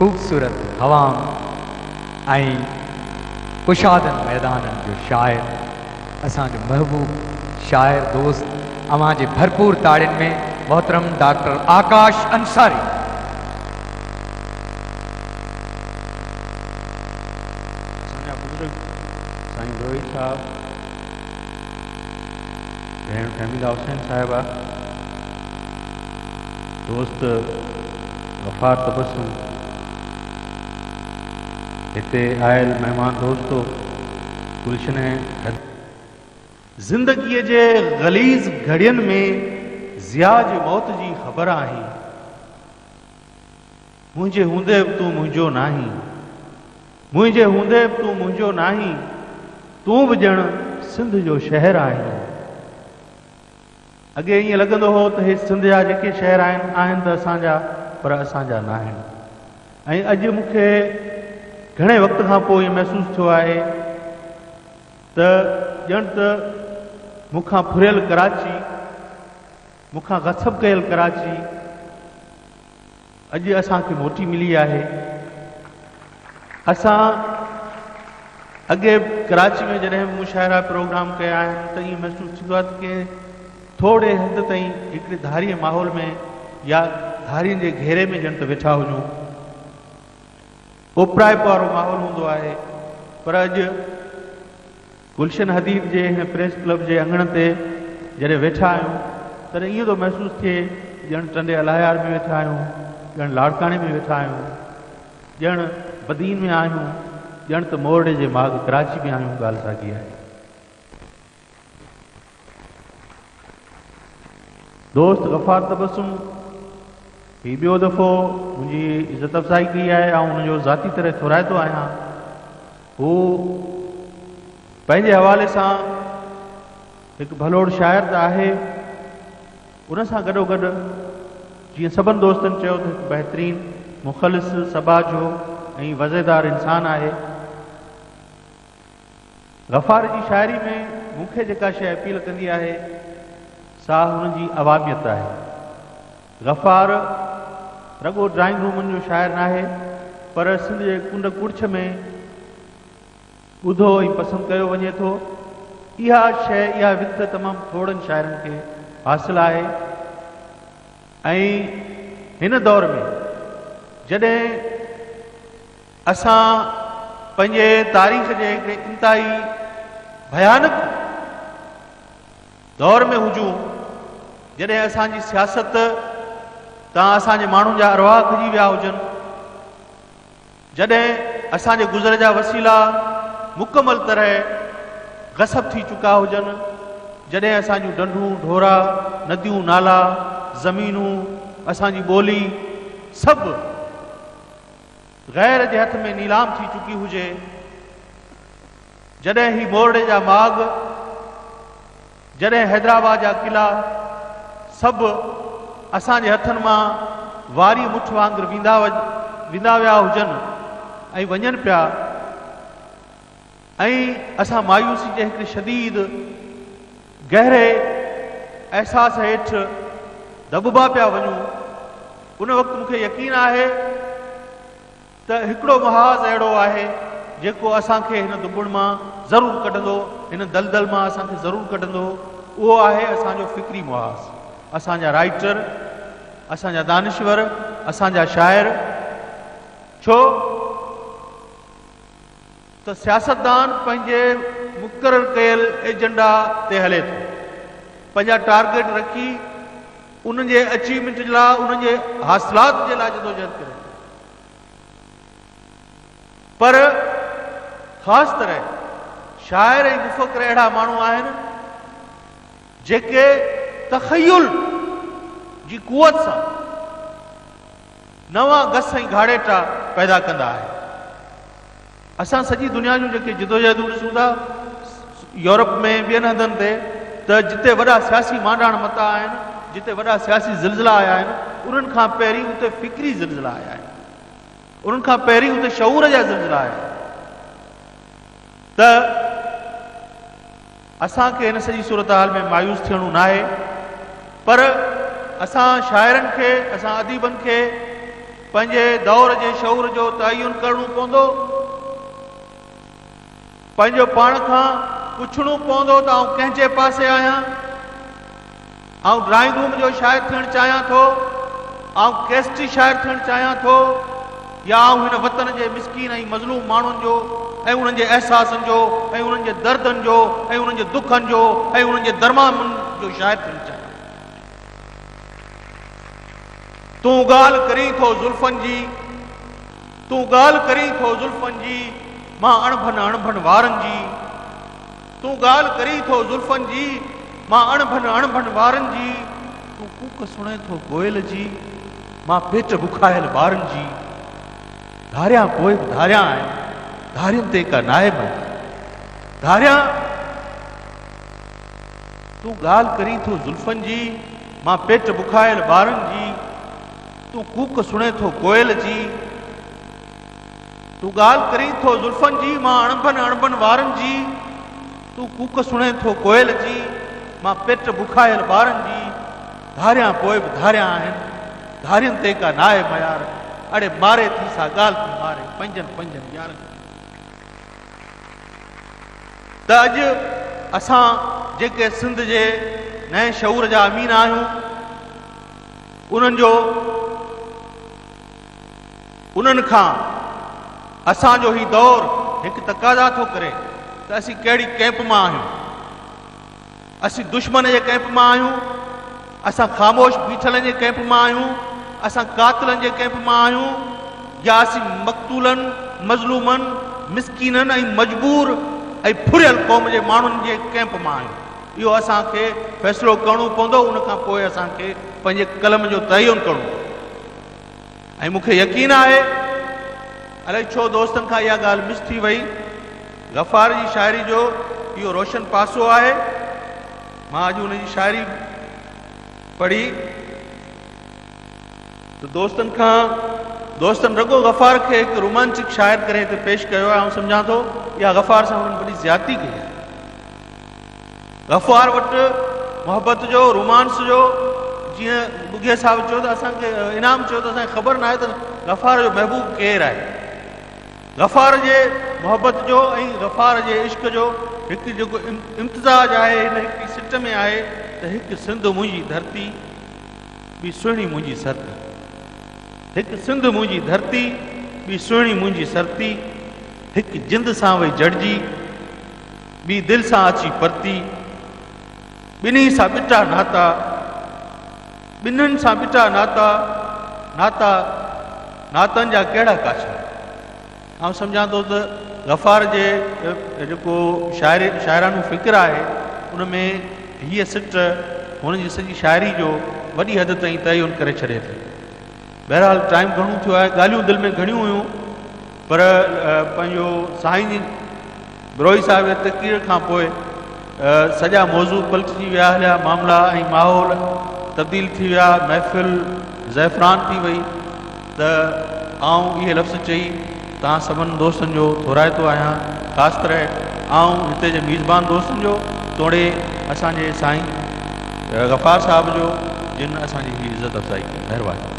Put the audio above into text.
خوبصورت هوائن ۽ ڪشادن ميدانن جو شاعر، اسان جو محبوب شاعر دوست، اوهان جي ڀرپور تاڙين ۾ محترم ڊاڪٽر آڪاش انصاري. اسان جا بزرگ سائين روهي صاحب، ڀيڻ فهميده حسين صاحبه، دوست غفار تبسم، هتي آيل مهمان دوستو، گلشن حيدر. زندگيء جي غليظ گهڙين ۾ ضياء جي موت جي خبر آهين. منهنجي هوندي به تون منهنجو ناهين. منهنجي هوندي به تون منهنجو ناهين. تون به ڄڻ سنڌ جو شهر آهين. اڳي ائين لڳندو هو ته هي سنڌ جا جيڪي شهر آهن، آهن ته اسان جا پر اسان جا ناهن. ۽ اڄ مون کي گهڻي وقت کان پوء ائين محسوس ٿيو آهي ته ڄڻ ته مون کان ڦريل ڪراچي، مون کان غصب ڪيل ڪراچي اڄ اسان کي موٽي ملي آهي. اسان اڳي ڪراچي ۾ جڏهن به مشاعرا پروگرام ڪيا آهن ته ائين محسوس ٿيندو آهي ته ڪنهن ٿوري حد تائين هڪڙي ڌارئين ماحول ۾ يا ڌارين جي گهيري ۾ ڄڻ ته ويٺا هجون. اوپرائپ وارو ماحول هوندو آهي پر اڄ گلشن حديد جي هن پريس ڪلب جي اڱڻ تي جڏهن ويٺا آهيون تڏهن ائين ٿو محسوس ٿئي ڄڻ ٽنڊي الاهيار ۾ ويٺا آهيون، ڄڻ لاڙڪاڻي ۾ ويٺا آهيون، ڄڻ بدين ۾ آهيون، ڄڻ ته مورڙي جي ماڳ ڪراچي ۾ آهيون ڳالهه ساڳي آهي. دوست غفار تبسم هي ٻيو دفعو منهنجي عزت افزائي ڪئي آهي آئون ان جو ذاتي طرح ٿورائتو آهيان. هو پنهنجي حوالي سان هڪ ڀلوڙ شاعر ته آهي ان سان گڏوگڏ جيئن سڀن دوستن چيو ته هڪ بهترين مخلص سٻاجهو ۽ وضعدار انسان آهي. غفار جي شاعري ۾ مون کي جيڪا شيء اپيل ڪندي آهي سا هن جي عواميت آهي. غفار رڳو ڊرائنگ رومن جو شاعر ناهي پر سنڌ جي ڪنڊ ڪڙڇ ۾ ٻڌو ۽ پسند ڪيو وڃي ٿو. اها شيء اها وٿ تمام ٿورڙن شاعرن کي حاصل آهي ۽ هن دور ۾ جڏهن اسان پنهنجي تاريخ جي هڪڙي انتهائي ڀيانڪ دور ۾ هجون جڏهن اسان جي سياست تان اسان جي ماڻهن جا ارواح کڄي ويا هجن، جڏهن اسان جي گذر جا وسيلا مڪمل طرح غصب ٿي چڪا هجن، جڏهن اسان جون ڍنڍون، ڍورا، نديون، نالا، زمينون، اسان جي ٻولي سڀ غير جي هٿ ۾ نيلام ٿي چڪي هجي، جڏهن هي مورڙي جا ماڳ، جڏهن حيدرآباد جا قلعا سڀ اسان جي هٿن مان واري مٺ وانگر ويندا ويندا ويا هجن ۽ وڃن پيا ۽ اسان مايوسي جي هڪڙي شديد گهري احساس هيٺ دٻبا پيا وڃون، ان وقت مون کي يقين آهي ته هڪڙو محاذ اهڙو آهي جيڪو اسان کي هن دٻڻ مان ضرور ڪڍندو، هن دلدل مان اسان کي ضرور ڪڍندو، اهو آهي اسان جو فڪري محاذ، اسان جا رائيٽر، اسان جا دانشور، اسان جا شاعر، ڇو ته سياستدان پنهنجي مقرر ڪيل ايجنڊا تي هلي ٿو، پنهنجا ٽارگيٽ رکي انهن جي اچيومينٽ جي لاء، انهن جي حاصلات جي لاء جدوجهد ڪري ٿو. پر خاص طرح شاعر ۽ مفڪر اهڙا ماڻهو آهن جيڪي تخيل جي قوت سان نوان گس ۽ گهاڙيٽا پيدا ڪندا آهن. اسان سڄي دنيا جون جيڪي جدوجهدون ڏسون ٿا يورپ ۾ ٻين هنڌن تي ته جتي وڏا سياسي مانڊاڻ متا آهن، جتي وڏا سياسي زلزلا آيا آهن، انهن کان پهرين اتي فڪري زلزلا آيا آهن، انهن کان پهرين اتي شعور جا زلزلا آيا آهن ته اسان کي هن سڄي صورتحال ۾ مايوس ٿيڻو ناهي پر اسان شاعرن کي، اسان اديبن کي. پنهنجي دور جي شعور جو تعين ڪرڻو پوندو. پنهنجو پاڻ کان پڇڻو پوندو ته آئون ڪنهن جي پاسي آهيان؟ آئون ڊرائنگ روم جو شاعر ٿيڻ چاهيان ٿو؟ آئون ڪيسٽي شاعر ٿيڻ چاهيان ٿو؟ يا آئون هن وطن جي مسڪين ۽ مظلوم ماڻهن جو ۽ انهن جي احساسن جو ۽ انهن جي دردن جو ۽ انهن جي دکن جو ۽ انهن جي درمامن جو شاعر ٿيڻ چاهيان ٿو؟ تون ڳالهه ڪرين ٿو زلفن جي، تون ڳالهه ڪرين ٿو زلفن جي، مان اڻڀن اڻڀن وارن جي. تون ڳالهه ڪرين ٿو زلفن جي، مان اڻڀن اڻڀن وارن جي. تون ڪوڪ سڻين ٿو ڪوئل جي، مان پيٽ بکايل ٻارن جي. ڌاريان پوء به ڌاريان آهن، ڌارين تي ڪا ناهي ميار. ڌاريان. تون ڳالهه ڪرين ٿو زلفن جي، مان پيٽ بکايل ٻارن جي. تون ڪوڪ سڻين ٿو ڪوئل جي. تون ڳالهه ڪرين ٿو زلفن جي، مان اڻڀن اڻڀن وارن جي. تون ڪوڪ سڻين ٿو ڪوئل جي، مان پيٽ بکايل ٻارن جي. ڌاريان پوء به ڌاريان آهن، ڌارين تي ڪا ناهي ميار. اڙي ماري ٿي سا ڳالهه ٿي ماري، پنهنجن پنهنجن يارن جي. ته اڄ اسان جيڪي سنڌ جي نئين شعور جا امين آهيون، انهن جو انهن کان اسان جو هي دور هڪ تقاضا ٿو ڪري ته اسين ڪهڙي ڪئمپ مان آهيون. اسين دشمن جي ڪئمپ مان آهيون، اسان خاموش بيٺلن جي ڪئمپ مان آهيون، اسان قاتلن جي ڪئمپ مان آهيون يا اسين مقتولن، مظلومن، مسڪينن ۽ مجبور ۽ ڦريل قوم جي ماڻهن جي ڪئمپ مان آهيون. اهو اسان کي فيصلو ڪرڻو پوندو، ان کان پوء اسان کي پنهنجي قلم جو تعين ڪرڻو پوندو. ۽ مون کي يقين آهي، الائي ڇو دوستن کان اها ڳالهه مس ٿي وئي، غفار جي شاعري جو اهو روشن پاسو آهي. مان اڄ ان جي شاعري پڙهي ته دوستن کان دوستن رڳو غفار کي هڪ رومانٽڪ شاعر ڪري هتي پيش ڪيو آهي. آئون سمجهان ٿو اها غفار سان انهن وڏي زيادتي ڪئي آهي. غفار وٽ محبت جو، رومانس جو، جيئن ٻگهيي صاحب چيو ته اسان کي انعام چيو ته اسان کي خبر ناهي ته غفار جو محبوب ڪير آهي. غفار جي محبت جو ۽ غفار جي عشق جو هڪ جيڪو امتزاج آهي هن هڪڙي سٽ ۾ آهي ته هڪ سنڌ منهنجي ڌرتي ٻي سهڻي منهنجي سرتي. هڪ سنڌ منهنجي ڌرتي ٻي سهڻي منهنجي سرتي. هڪ جند سان وئي جڙجي ٻي دل سان اچي پرتي. ٻنهي سان ٻٽا ناتا، ٻنهن سان ٻٽا ناتا، ناتا ناتن جا ڪهڙا ڪاڇا. آئون سمجهان ٿو ته غفار جي جيڪو شاعري شاعرانو فڪر آهي ان ۾ هيء سٽ هن جي سڄي شاعري جو وڏي حد تائين تعين ڪري ڇڏي ٿي. بهرحال ٽائيم گهڻو ٿيو آهي، ڳالهيون دل ۾ گهڻيون هيون پر پنهنجو سائين جي بروهي صاحب جي تقرير کان پوء سڄا موضوع پلٽجي ويا هليا، معاملا ۽ ماحول تبديل ٿي ويا، محفل زعفران ٿي وئي ته آئون اهي لفظ چئي توهان سڀن دوستن جو ٿورائتو آهيان، خاص طرح آئون هتي جي ميزبان دوستن جو توڙي اسان جي سائين غفار صاحب جو جن اسان جي هي عزت افزائي ڪئي. مهرباني.